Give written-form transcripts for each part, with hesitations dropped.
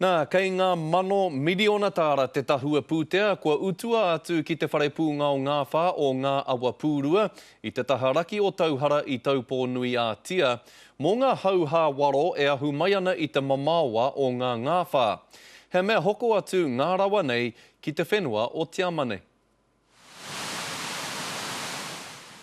Nā, kei ngā mano miriona tāra te tahua pūtea kua utua atu ki te whare pūngao ngāwhā o Ngā Awa Pūrua i te taha raki o Tauhara i Taupō-nui-ā-Tia, mō ngā hauhā waro e ahu mai ana i te mamaoa o ngā ngāwhā. He mea hoko atu ngā rawa nei ki te whenua o Tiamani.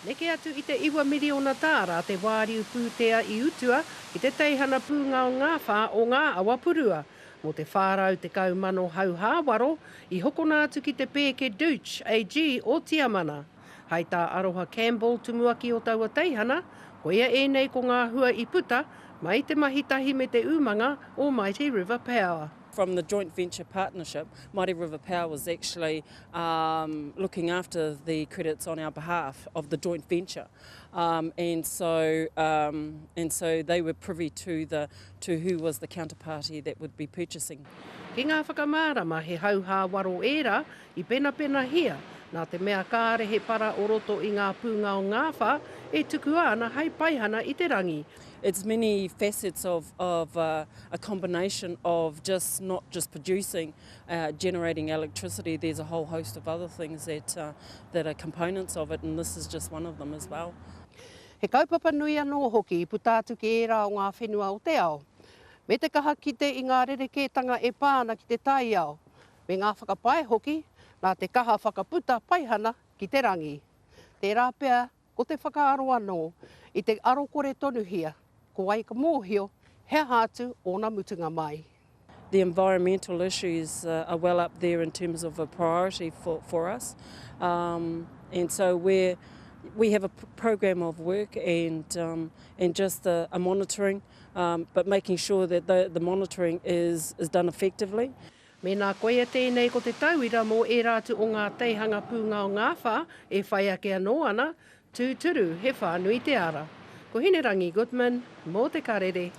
Neke atu i te iwa miriona tāra te wāriu pūtea i utua ki te teihana pūngao ngāwhā o Ngā Awa Purua mō te 410 mano hauhā waro i hokona atu ki te pēke Deutsche AG o Tiamana. Hai tā Aroha Campbell, tumuaki o taua teihana, koia ēnei ko ngā hua i puta mai te mahi tahi me te umanga o Mighty River Power. From the joint venture partnership, Mighty River Power was actually um, looking after the credits on our behalf of the joint venture. Um, and so um, and so they were privy to the to who was the counterparty that would be purchasing. Ki ngā whakamārama he hauhā waro ērā i penapenahia, nā te mea kāre he para o roto i ngā pūngao ngāwhā e tukua ana hei paihana i te rangi. It's many facets of of uh, a combination of just not just producing, uh, generating electricity. There's a whole host of other things that uh, that are components of it, and this is just one of them as well. He kaupapa nui anō hoki i puta atu ki ērā o ngā whenua o te ao, me te kaha kite i ngā rerekētanga e pā ana ki te taiao, me ngā whakapae hoki nā te kaha whakaputa paihana ki te rangi. Tērā pea Ko te whakaaro anō, i te arokore tonuhia, ko wai ka mōhio he aha atu ōna mutunga mai. The environmental issues are well up there in terms of a priority for, for us. Um, and so we're, we have a program of work and, um, and just a, a monitoring, um, but making sure that the, the monitoring is, is done effectively. Mēnā koia tēnei ko te tauira mō ērā atu o ngā teihanga pūngao ngāwhā e whai ake anō ana, tūturu he whānui te ara. Ko Hinerangi Goodman, mō Te Karere.